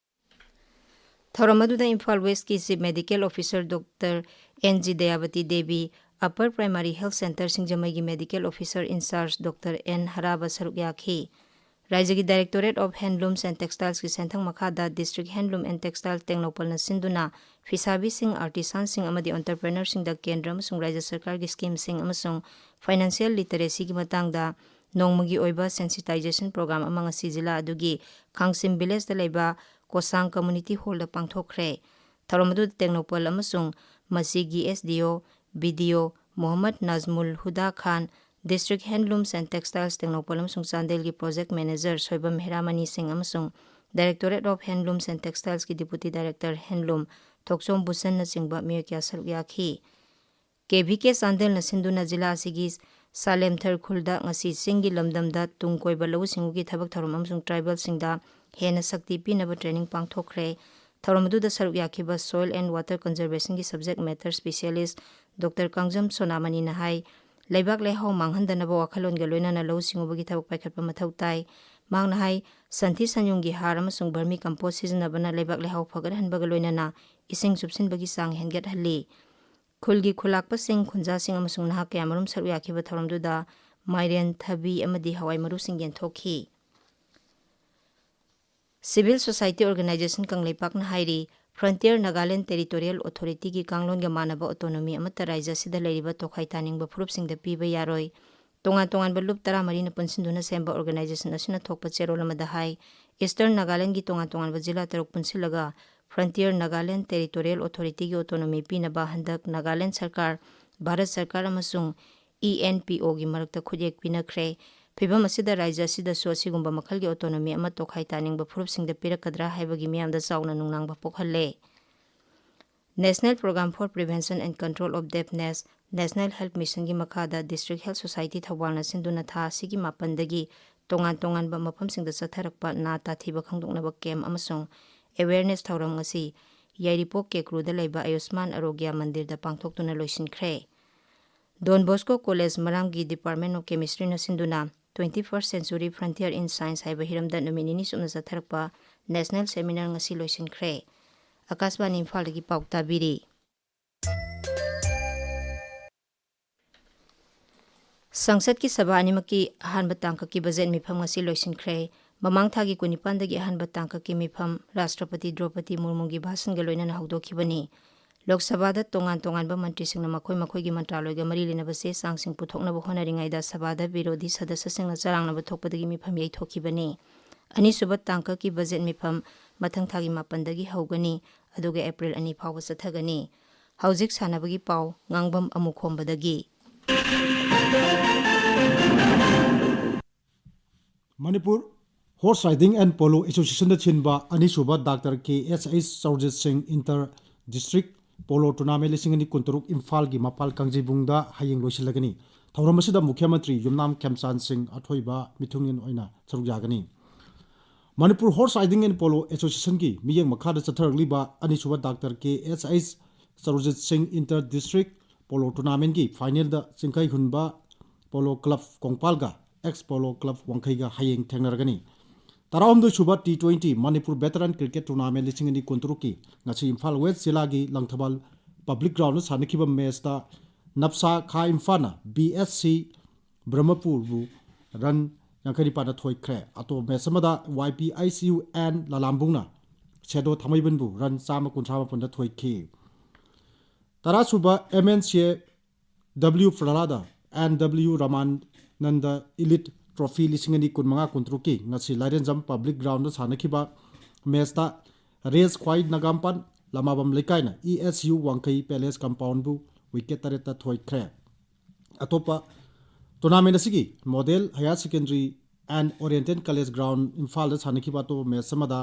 ꯊꯧꯔꯝ ꯑꯗꯨꯗ ꯏꯝꯐꯥꯜ ꯋꯦꯁꯀꯤ Chief Medical Officer Doctor N G ꯗꯌꯥꯕꯇꯤ Devi, Upper Primary Health Centre ꯁꯤꯡꯖꯃꯩꯒꯤ Medical Officer in Charge Doctor N ꯍꯔꯥꯕ ꯁꯔꯨꯛ ꯌꯥꯈꯤ꯫ ꯔꯥꯏꯖ꯭ꯌꯒꯤ Directorate of Handlooms and Textiles ꯀꯤ ꯁꯦꯟꯊꯪ ꯃꯈꯥꯗ District Handloom and Textile ꯇꯦꯡꯅꯧꯄꯜꯅ ꯁꯤꯟꯗꯨꯅ ꯐꯤꯁꯥꯕꯤꯁꯤꯡ, artisan ꯁꯤꯡ ꯑꯃꯗꯤ entrepreneur ꯁꯤꯡꯗ ꯀꯦꯟꯗ꯭ꯔ ꯑꯃꯁꯨꯡ ꯔꯥꯏꯖ꯭ꯌ ꯁꯔꯀꯥꯔꯒꯤ scheme ꯁꯤꯡ ꯑꯃꯁꯨꯡ financial literacy ꯒꯤ ꯃꯇꯥꯡꯗ ꯅꯣꯡꯃꯒꯤ ꯑꯣꯏꯕ sensitization program ꯑꯃ ꯉꯁꯤ ꯖꯤꯂꯥ ꯑꯗꯨꯒꯤ ꯈꯥꯡꯁꯤꯝ village ꯇ ꯂꯩꯕ ꯀꯣꯁꯥꯡ Community Hall ꯗ ꯄꯥꯡꯊꯣꯛꯈ꯭ꯔꯦ꯫ ꯊꯧꯔꯝ ꯑꯗꯨꯗ ꯇꯦꯡꯅꯧꯄꯜ ꯑꯃꯁꯨꯡ ꯃꯁꯤꯒꯤ S D O, B D O Mohammad ꯅꯥꯖꯃꯨꯜ ꯍꯨꯗꯥ Khan, District Handlooms and Textiles Tengnoupal ꯑꯃꯁꯨꯡ ꯆꯥꯟꯗꯦꯜꯒꯤ Project Manager ꯁꯣꯏꯕꯝ ꯍꯦꯔꯥꯃꯅꯤ ꯁꯤꯡ ꯑꯃꯁꯨꯡ Directorate of Handlooms and Textiles ꯀꯤ Deputy Director Handloom ꯊꯣꯛꯆꯣꯝ ꯕꯨꯁꯟꯅꯆꯤꯡꯕ ꯃꯤꯑꯣꯏ ꯀꯌꯥ ꯁꯔꯨꯛ ꯌꯥꯈꯤ꯫ K V K ꯆꯥꯟꯗꯦꯜꯅ ꯁꯤꯟꯗꯨꯅ ꯖꯤꯂꯥ ꯑꯁꯤꯒꯤ ꯁꯥꯂꯦꯝꯊꯔ ꯈꯨꯜꯗ ꯉꯁꯤ ꯆꯤꯡꯒꯤ ꯂꯝꯗꯝꯗ ꯇꯨꯡ ꯀꯣꯏꯕ ꯂꯧꯎ ꯁꯤꯡꯎꯒꯤ ꯊꯕꯛ ꯊꯧꯔꯝ ꯑꯃꯁꯨꯡ tribal ꯁꯤꯡꯗ ꯍꯦꯟꯅ ꯁꯛꯇꯤ ꯄꯤꯅꯕ training ꯄꯥꯡꯊꯣꯛꯈ꯭ꯔꯦ꯫ ꯊꯧꯔꯝ ꯑꯗꯨꯗ ꯁꯔꯨꯛ ꯌꯥꯈꯤꯕ Soil and Water Conservationꯒꯤ subject matter specialist Doctor Kangjam ꯁꯣꯅꯥꯃꯅꯤꯅ ꯍꯥꯏ, ꯂꯩꯕꯥꯛ ꯂꯩꯍꯥꯎ ꯃꯥꯡꯍꯟꯗꯅꯕ ꯋꯥꯈꯜꯂꯣꯟꯒ ꯂꯣꯏꯅꯅ ꯂꯧꯎ ꯁꯤꯡꯎꯕꯒꯤ ꯊꯕꯛ ꯄꯥꯏꯈꯠꯄ ꯃꯊꯧ ꯇꯥꯏ꯫ ꯃꯍꯥꯛꯅ ꯍꯥꯏ, ꯁꯟꯊꯤ ꯁꯟꯌꯨꯡꯒꯤ ꯍꯥꯔ ꯑꯃꯁꯨꯡ vermi compost ꯁꯤꯖꯤꯟꯅꯕꯅ ꯂꯩꯕꯥꯛ ꯂꯩꯍꯥꯎ ꯐꯒꯠꯍꯟꯕꯒ ꯂꯣꯏꯅꯅ ꯏꯁꯤꯡ ꯆꯨꯞꯁꯤꯟꯕꯒꯤ ꯆꯥꯡ ꯍꯦꯟꯒꯠꯍꯜꯂꯤ꯫ ꯈꯨꯜꯒꯤ ꯈꯨꯂꯥꯛꯄꯁꯤꯡ, ꯈꯨꯟꯖꯥꯁꯤꯡ ꯑꯃꯁꯨꯡ ꯅꯍꯥ ꯀꯌꯥꯃꯔꯨꯝ ꯁꯔꯨꯛ ꯌꯥꯈꯤꯕ ꯊꯧꯔꯝꯗꯨꯗ ꯃꯥꯏꯔꯦꯟ, ꯊꯕꯤ ꯑꯃꯗꯤ ꯍꯋꯥꯏ ꯃꯔꯨꯁꯤꯡ ꯌꯦꯟꯊꯣꯛꯈꯤ꯫ Civil Society Organization ꯀꯪꯂꯩꯄꯥꯛꯅ ꯍꯥꯏꯔꯤ, Frontier Nagaland Territorial Authorityꯒꯤ ꯀꯥꯡꯂꯣꯟꯒ ꯃꯥꯟꯅꯕ autonomy ꯑꯃꯠꯇ ꯔꯥꯖ꯭ꯌ ꯑꯁꯤꯗ ꯂꯩꯔꯤꯕ ꯇꯣꯈꯥꯏ ꯇꯥꯅꯤꯡꯕ ꯐꯨꯔꯨꯞꯁꯤꯡꯗ ꯄꯤꯕ ꯌꯥꯔꯣꯏ꯫ ꯇꯣꯉꯥꯟ ꯇꯣꯉꯥꯟꯕ ꯂꯨꯞ ꯇꯔꯥꯃꯔꯤꯅ ꯄꯨꯟꯁꯤꯟꯗꯨꯅ ꯁꯦꯝꯕ organization ꯑꯁꯤꯅ ꯊꯣꯛꯄ ꯆꯦꯔꯣꯜ ꯑꯃꯗ ꯍꯥꯏ, Eastern Nagalandꯒꯤ ꯇꯣꯉꯥꯟ ꯇꯣꯉꯥꯟꯕ ꯖꯤꯂꯥ ꯇꯔꯨꯛ ꯄꯨꯟꯁꯤꯜꯂꯒ Frontier Nagaland Territorial Authorityꯒꯤ autonomy ꯄꯤꯅꯕ ꯍꯟꯗꯛ ꯅꯥꯒꯥꯂꯦꯟ ꯁꯔꯀꯥꯔ, ꯚꯥꯔꯠ ꯁꯔꯀꯥꯔ ꯑꯃꯁꯨꯡ ENPOꯒꯤ ꯃꯔꯛꯇ ꯈꯨꯠꯌꯦꯛ ꯄꯤꯅꯈ꯭ꯔꯦ꯫ ꯐꯤꯚꯝ ꯑꯁꯤꯗ ꯔꯥꯖ꯭ꯌ ꯑꯁꯤꯗꯁꯨ ꯑꯁꯤꯒꯨꯝꯕ ꯃꯈꯜꯒꯤ autonomy ꯑꯃ ꯇꯣꯈꯥꯏ ꯇꯥꯅꯤꯡꯕ ꯐꯨꯔꯨꯞꯁꯤꯡꯗ ꯄꯤꯔꯛꯀꯗ꯭ꯔꯥ ꯍꯥꯏꯕꯒꯤ ꯃꯤꯌꯥꯝꯗ ꯆꯥꯎꯅ ꯅꯨꯡꯅꯥꯡꯕ ꯄꯣꯛꯍꯜꯂꯦ꯫ National Program for Prevention and Control of Deafness, National Health Missionꯒꯤ ꯃꯈꯥꯗ District Health Society ꯊꯧꯕꯥꯜꯅ ꯁꯤꯟꯗꯨꯅ ꯊꯥ ꯑꯁꯤꯒꯤ ꯃꯥꯄꯟꯗꯒꯤ ꯇꯣꯉꯥꯟ ꯇꯣꯉꯥꯟꯕ ꯃꯐꯝꯁꯤꯡꯗ ꯆꯠꯊꯔꯛꯄ ꯅꯥ ꯇꯥꯊꯤꯕ ꯈꯪꯗꯣꯛꯅꯕ camp ꯑꯃꯁꯨꯡ awareness ꯊꯧꯔꯝ ꯉꯁꯤ ꯌꯥꯏꯔꯤꯄꯣꯛ ꯀꯦꯀ꯭ꯔꯨꯗ ꯂꯩꯕ ꯑꯌꯨꯁꯃꯥꯟ ꯑꯔꯣꯒ꯭ꯌ ꯃꯟꯗꯤꯔꯗ ꯄꯥꯡꯊꯣꯛꯇꯨꯅ ꯂꯣꯏꯁꯤꯟꯈ꯭ꯔꯦ꯫ Don Bosco College ꯃꯔꯥꯝꯒꯤ Department of Chemistryꯅ ꯁꯤꯟꯗꯨꯅ Twenty-first Century Frontier in Science ꯍꯥꯏꯕ ꯍꯤꯔꯝꯗ ꯅꯨꯃꯤꯠ ꯅꯤꯅꯤ ꯆꯨꯞꯅ ꯆꯠꯊꯔꯛꯄ National Seminar ꯉꯁꯤ ꯂꯣꯏꯁꯤꯟꯈ꯭ꯔꯦ꯫ ꯑꯀꯥꯁꯕꯥꯅꯤ ꯏꯝꯐꯥꯜꯗꯒꯤ ꯄꯥꯎ ꯇꯥꯕꯤꯔꯤ꯫ ꯁꯪꯁꯠꯀꯤ ꯁꯚꯥ ꯑꯅꯤꯃꯛꯀꯤ ꯑꯍꯥꯟꯕ ꯇꯥꯡꯀꯛꯀꯤ ꯕꯖꯦꯠ ꯃꯤꯐꯝ ꯉꯁꯤ ꯂꯣꯏꯁꯤꯟꯈ꯭ꯔꯦ꯫ ꯃꯃꯥꯡ ꯊꯥꯒꯤ ꯀꯨꯟꯅꯤꯄꯥꯟꯗꯒꯤ ꯑꯍꯥꯟꯕ ꯇꯥꯡꯀꯛꯀꯤ ꯃꯤꯐꯝ ꯔꯥꯁꯇ꯭ꯔꯄꯇꯤ ꯗ꯭ꯔꯧꯄꯗꯤ ꯃꯨꯔꯃꯨꯒꯤ ꯚꯥꯁꯟꯒ ꯂꯣꯏꯅꯅ ꯍꯧꯗꯣꯛꯈꯤꯕꯅꯤ꯫ ꯂꯣꯛ ꯁꯚꯥꯗ ꯇꯣꯉꯥꯟ ꯇꯣꯉꯥꯟꯕ ꯃꯟꯇ꯭ꯔꯤꯁꯤꯡꯅ ꯃꯈꯣꯏ ꯃꯈꯣꯏꯒꯤ ꯃꯟꯇ꯭ꯔꯥꯂꯣꯏꯒ ꯃꯔꯤ ꯂꯩꯅꯕ ꯆꯦ ꯆꯥꯡꯁꯤꯡ ꯄꯨꯊꯣꯛꯅꯕ ꯍꯣꯠꯅꯔꯤꯉꯩꯗ ꯁꯚꯥꯗ ꯕꯤꯔꯣꯙꯤ ꯁꯗꯁ꯭ꯌꯁꯤꯡꯅ ꯆꯔꯥꯡꯅꯕ ꯊꯣꯛꯄꯗꯒꯤ ꯃꯤꯐꯝ ꯌꯩꯊꯣꯛꯈꯤꯕꯅꯤ꯫ ꯑꯅꯤꯁꯨꯕ ꯇꯥꯡꯀꯛꯀꯤ ꯕꯖꯦꯠ ꯃꯤꯐꯝ ꯃꯊꯪ ꯊꯥꯒꯤ ꯃꯥꯄꯟꯗꯒꯤ ꯍꯧꯒꯅꯤ, ꯑꯗꯨꯒ ꯑꯦꯄ꯭ꯔꯤꯜ ꯑꯅꯤ ꯐꯥꯎꯕ ꯆꯠꯊꯒꯅꯤ꯫ ꯍꯧꯖꯤꯛ ꯁꯥꯟꯅꯕꯒꯤ ꯄꯥꯎ, ꯉꯥꯡꯕꯝ ꯑꯃꯨꯈꯣꯝꯕꯗꯒꯤ꯫ Manipur Horse Riding and Polo Associationꯗ ꯁꯤꯟꯕ ꯑꯅꯤꯁꯨꯕ ꯗꯥꯛꯇꯔ ꯀꯦ ꯑꯦꯁ ꯑꯩꯆ ꯆꯧꯔꯖꯤꯠ ꯁꯤꯡ Inter District Polo Tournament ꯂꯤꯁꯤꯡ ꯑꯅꯤ ꯀꯨꯟꯇꯔꯨꯛ ꯏꯝꯐꯥꯜꯒꯤ ꯃꯄꯥꯜ ꯀꯥꯡꯖꯩꯕꯨꯡꯗ ꯍꯌꯦꯡ ꯂꯣꯏꯁꯤꯜꯂꯒꯅꯤ꯫ ꯊꯧꯔꯝ ꯑꯁꯤꯗ ꯃꯨꯈ꯭ꯌ ꯃꯟꯇ꯭ꯔꯤ ꯌꯨꯝꯅꯥꯝ ꯈꯦꯝꯆꯥꯟ ꯁꯤꯡ ꯑꯊꯣꯏꯕ ꯃꯤꯊꯨꯡꯂꯦꯟ ꯑꯣꯏꯅ ꯁꯔꯨꯛ ꯌꯥꯒꯅꯤ꯫ Manipur horse riding and polo ꯑꯦꯁꯣꯁꯤꯌꯦꯁꯟꯒꯤ ꯃꯤꯠꯌꯦꯡ ꯃꯈꯥꯗ ꯆꯠꯊꯔꯛꯂꯤꯕ ꯑꯅꯤꯁꯨꯕ ꯗꯥꯛꯇꯔ ꯀꯦ ꯑꯦꯁ ꯑꯩꯆ ꯁꯔꯣꯖꯤꯠ ꯁꯤꯡ ꯏꯟꯇꯔ ꯗꯤꯁꯇ꯭ꯔꯤꯛ ꯄꯣꯂꯣ ꯇꯣꯔꯅꯥꯃꯦꯟꯒꯤ ꯐꯥꯏꯅꯦꯜꯗ ꯆꯤꯡꯈꯩ ꯍꯨꯟꯕ ꯄꯣꯂꯣ ꯀ꯭ꯂꯕ ꯀꯣꯡꯄꯥꯜꯒ ꯑꯦꯛꯁ ꯄꯣꯂꯣ ꯀ꯭ꯂꯕ ꯋꯥꯡꯈꯩꯒ ꯍꯌꯦꯡ ꯊꯦꯡꯅꯔꯒꯅꯤ꯫ ꯇꯔꯥꯍꯨꯝꯗꯣꯏ ꯁꯨꯕ T twenty Manipur veteran cricket tournament ꯂꯤꯁꯤꯡ ꯑꯅꯤ ꯀꯨꯟꯇꯔꯨꯛꯀꯤ ꯉꯁꯤ ꯏꯝꯐꯥꯜ ꯋꯦꯁ ꯖꯤꯂꯥꯒꯤ ꯂꯪꯊꯕꯥꯜ ꯄꯕ꯭ꯂꯤꯛ ꯒ꯭ꯔꯥꯎꯟꯗ ꯁꯥꯟꯅꯈꯤꯕ ꯃꯦꯆꯇ ꯅꯞꯁꯥ ꯈꯥ ꯏꯝꯐꯥꯜꯅ ꯕꯤ ꯑꯦꯁ ꯁꯤ ꯕ꯭ꯔꯍꯃꯄꯨꯔꯕꯨ ꯔꯟ ꯌꯥꯡꯈꯩ ꯅꯤꯄꯥꯟꯗ ꯊꯣꯏꯈ꯭ꯔꯦ꯫ ꯑꯇꯣꯞꯄ ꯃꯦꯆ ꯑꯃꯗ Y P H U N ꯂꯂꯥꯝꯕꯨꯡꯅ ꯁꯦꯗꯣ ꯊꯥꯡꯃꯩꯕꯟꯕꯨ ꯔꯟ ꯆꯥꯝꯃ ꯀꯨꯟꯊ꯭ꯔꯥ ꯃꯥꯄꯟꯗ ꯊꯣꯏꯈꯤ꯫ ꯇꯔꯥꯁꯨꯕ M N C A W ꯄ꯭ꯔꯂꯥꯗ N W Ramanand elite trophy ꯂꯤꯁꯤꯡ ꯑꯅꯤ ꯀꯨꯟꯃꯉꯥ ꯀꯨꯟꯇꯔꯨꯛꯀꯤ ꯉꯁꯤ ꯂꯥꯏꯔꯦꯟꯖꯝ ꯄꯕ꯭ꯂꯤꯛ ꯒ꯭ꯔꯥꯎꯟꯗ ꯁꯥꯟꯅꯈꯤꯕ ꯃꯦꯆꯇ ꯔꯦꯁ ꯈ꯭ꯋꯥꯏ ꯅꯒꯥꯝꯄꯥꯟ ꯂꯃꯥꯕꯝ ꯂꯩꯀꯥꯏꯅ E S U Wangkhei palace ꯀꯝꯄꯥꯎꯟꯕꯨ ꯋꯤꯀꯦꯠ ꯇꯔꯦꯠꯇ ꯊꯣꯏꯈ꯭ꯔꯦ꯫ ꯑꯇꯣꯞꯄ ꯇꯣꯔꯅꯥꯃꯦꯟ ꯑꯁꯤꯒꯤ model higher secondary and oriental college ground ꯏꯝꯐꯥꯜꯗ ꯁꯥꯟꯅꯈꯤꯕ ꯑꯇꯣꯞꯄ ꯃꯦꯆ ꯑꯃꯗ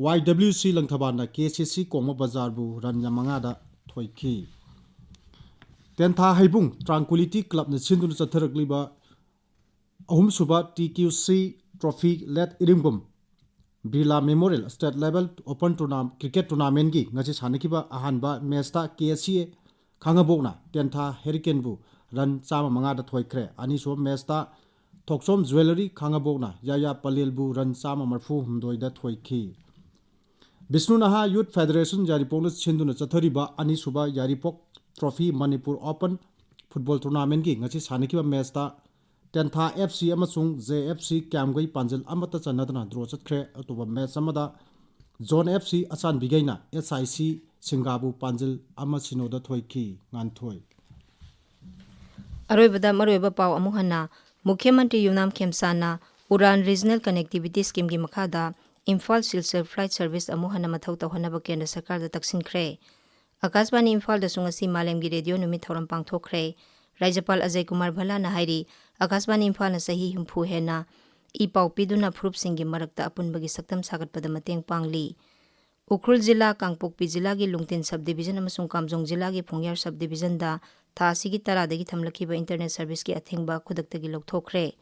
ꯋꯥꯏ ꯗꯕ꯭ꯂꯤꯌꯨ ꯁꯤ ꯂꯪꯊꯕꯥꯜꯅ ꯀꯦ ꯁꯤ ꯁꯤ ꯀꯣꯡꯕ ꯕꯖꯥꯔꯕꯨ ꯔꯟ ꯃꯉꯥꯗ ꯊꯣꯏꯈꯤ꯫ ꯇꯦꯟꯊꯥ ꯍꯩꯕꯨꯡ ꯇ꯭ꯔꯥꯡꯀꯨꯂꯤꯇꯤ ꯀ꯭ꯂꯕꯅ ꯁꯤꯟꯗꯨꯅ ꯆꯠꯊꯔꯛꯂꯤꯕ ꯑꯍꯨꯝꯁꯨꯕ T Q C trophy late Iringbam Birla memorial state level open ꯇꯣꯔꯅꯥ-, ꯀ꯭ꯔꯤꯀꯦꯠ ꯇꯣꯔꯅꯥꯃꯦꯟꯒꯤ ꯉꯁꯤ ꯁꯥꯟꯅꯈꯤꯕ ꯑꯍꯥꯟꯕ ꯃꯦꯆꯇ ꯀꯦ ꯁꯤ ꯑꯦ ꯈꯥꯉꯕꯣꯛꯅ ꯇꯦꯟꯊꯥ ꯍꯦꯔꯤꯀꯦꯟꯕꯨ ꯔꯟ ꯆꯥꯝꯃ ꯃꯉꯥꯗ ꯊꯣꯏꯈ꯭ꯔꯦ꯫ ꯑꯅꯤꯁꯨꯕ ꯃꯦꯆꯇ ꯊꯣꯛꯆꯣꯝ ꯖ꯭ꯋꯦꯂꯔꯤ ꯈꯥꯉꯕꯣꯛꯅ ꯌꯥꯌꯥ ꯄꯂꯦꯜꯕꯨ ꯔꯟ ꯆꯥꯝꯃ ꯃꯔꯤꯐꯨ ꯍꯨꯝꯗꯣꯏꯗ ꯊꯣꯏꯈꯤ꯫ ꯕꯤꯁꯅꯨ ꯅꯍꯥ ꯌꯨꯠ ꯐꯦꯗꯔꯦꯁꯟ ꯌꯥꯏꯔꯤꯄꯣꯛꯅ ꯁꯤꯟꯗꯨꯅ ꯆꯠꯊꯔꯤꯕ ꯑꯅꯤꯁꯨꯕ ꯌꯥꯏꯔꯤꯄꯣꯛ ꯇ꯭ꯔꯣꯐꯤ ꯃꯅꯤꯄꯨꯔ ꯑꯣꯄꯟ ꯐꯨꯠꯕꯣꯜ ꯇꯣꯔꯅꯥꯃꯦꯟꯒꯤ ꯉꯁꯤ ꯁꯥꯟꯅꯈꯤꯕ ꯃꯦꯆꯇ ꯇꯦꯟꯊꯥ ꯑꯦꯐ ꯁꯤ ꯑꯃꯁꯨꯡ ꯖꯦ ꯑꯦꯐ ꯁꯤ ꯀ꯭ꯌꯥꯝꯒꯩ ꯄꯥꯟꯖꯤꯜ ꯑꯃꯠꯇ ꯆꯟꯅꯗꯅ ꯗ꯭ꯔꯣ ꯆꯠꯈ꯭ꯔꯦ꯫ ꯑꯇꯣꯞꯄ ꯃꯦꯆ ꯑꯃꯗ John F C ꯑꯆꯥꯟꯕꯤꯒꯩꯅ S I C ꯁꯤꯡꯒꯥꯕꯨ ꯄꯥꯟꯖꯤꯜ ꯑꯃ ꯁꯤꯅꯣꯗ ꯊꯣꯏꯈꯤ꯫ ꯉꯥꯟꯊꯣꯏ꯫ ꯑꯔꯣꯏꯕꯗ ꯃꯔꯨꯑꯣꯏꯕ ꯄꯥꯎ ꯑꯃꯨꯛ ꯍꯟꯅ꯫ ꯃꯨꯈ꯭ꯌ ꯃꯟꯇ꯭ꯔꯤ ꯌꯨꯝꯅꯥꯝ ꯈꯦꯝꯁꯥꯅ ꯎꯔꯥꯟ ꯔꯤꯖꯅꯦꯜ ꯀꯅꯦꯛꯇꯤꯚꯤꯇꯤ ꯁ꯭ꯀꯤꯝꯒꯤ ꯃꯈꯥꯗ ꯏꯝꯐꯥꯜ ꯁꯤꯜꯆꯔ ꯐ꯭ꯂꯥꯏꯠ ꯁꯔꯚꯤꯁ ꯑꯃꯨꯛ ꯍꯟꯅ ꯃꯊꯧ ꯇꯧꯍꯟꯅꯕ ꯀꯦꯟꯗ꯭ꯔ ꯁꯔꯀꯥꯔꯗ ꯇꯛꯁꯤꯟꯈ꯭ꯔꯦ꯫ ꯑꯥꯀꯥꯁꯕꯥꯅꯤ ꯏꯝꯐꯥꯜꯗꯁꯨ ꯉꯁꯤ ꯃꯥꯂꯦꯝꯒꯤ ꯔꯦꯗꯤꯑꯣ ꯅꯨꯃꯤꯠ ꯊꯧꯔꯝ ꯄꯥꯡꯊꯣꯛꯈ꯭ꯔꯦ꯫ ꯔꯥꯖ꯭ꯌꯄꯥꯜ ꯑꯖꯌ ꯀꯨꯃꯥꯔ ꯚꯜꯂꯥꯅ ꯍꯥꯏꯔꯤ, ꯑꯥꯀꯥꯁꯕꯥꯅꯤ ꯏꯝꯐꯥꯜꯅ ꯆꯍꯤ ꯍꯨꯝꯐꯨ ꯍꯦꯟꯅ ꯏ ꯄꯥꯎ ꯄꯤꯗꯨꯅ ꯐꯨꯔꯨꯞꯁꯤꯡꯒꯤ ꯃꯔꯛꯇ ꯑꯄꯨꯟꯕꯒꯤ ꯁꯛꯇꯝ ꯁꯥꯒꯠꯄꯗ ꯃꯇꯦꯡ ꯄꯥꯡꯂꯤ꯫ ꯎꯈ꯭ꯔꯨꯜ ꯖꯤꯂꯥ, ꯀꯥꯡꯄꯣꯛꯄꯤ ꯖꯤꯂꯥꯒꯤ ꯂꯨꯡꯇꯤꯟ ꯁꯕ ꯗꯤꯕꯤꯖꯟ ꯑꯃꯁꯨꯡ ꯀꯥꯝꯖꯣꯡ ꯖꯤꯂꯥꯒꯤ ꯐꯣꯡꯌꯥꯔ ꯁꯕ ꯗꯤꯕꯤꯖꯟꯗ ꯊꯥ ꯑꯁꯤꯒꯤ ꯇꯔꯥꯗꯒꯤ ꯊꯝꯂꯛꯈꯤꯕ ꯏꯟꯇꯔꯅꯦꯠ ꯁꯔꯚꯤꯁꯀꯤ ꯑꯊꯤꯡꯕ ꯈꯨꯗꯛꯇꯒꯤ ꯂꯧꯊꯣꯛꯈ꯭ꯔꯦ꯫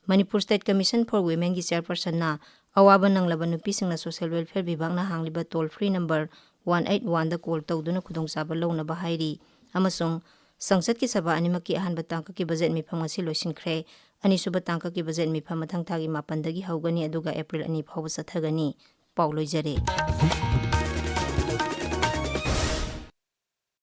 Manipur State Commission for Womenꯒꯤ chairpersonꯅ ꯑꯋꯥꯕ ꯅꯪꯂꯕ ꯅꯨꯄꯤꯁꯤꯡꯅ social welfare ꯕꯤꯚꯥꯒꯅ ꯍꯥꯡꯂꯤꯕ toll free number one eight oneꯗ call ꯇꯧꯗꯨꯅ ꯈꯨꯗꯣꯡꯆꯥꯕ ꯂꯧꯅꯕ ꯍꯥꯏꯔꯤ ꯑꯃꯁꯨꯡ ꯁꯪꯁꯠꯀꯤ ꯁꯚꯥ ꯑꯅꯤꯃꯛꯀꯤ ꯑꯍꯥꯟꯕ ꯇꯥꯡꯀꯛꯀꯤ budget ꯃꯤꯐꯝ ꯉꯁꯤ ꯂꯣꯏꯁꯤꯟꯈ꯭ꯔꯦ꯫ ꯑꯅꯤꯁꯨꯕ ꯇꯥꯡꯀꯛꯀꯤ budget ꯃꯤꯐꯝ ꯃꯊꯪ ꯊꯥꯒꯤ ꯃꯥꯄꯟꯗꯒꯤ ꯍꯧꯒꯅꯤ, ꯑꯗꯨꯒ April ꯑꯅꯤ ꯐꯥꯎꯕ ꯆꯠꯊꯒꯅꯤ꯫ ꯄꯥꯎ ꯂꯣꯏꯖꯔꯦ꯫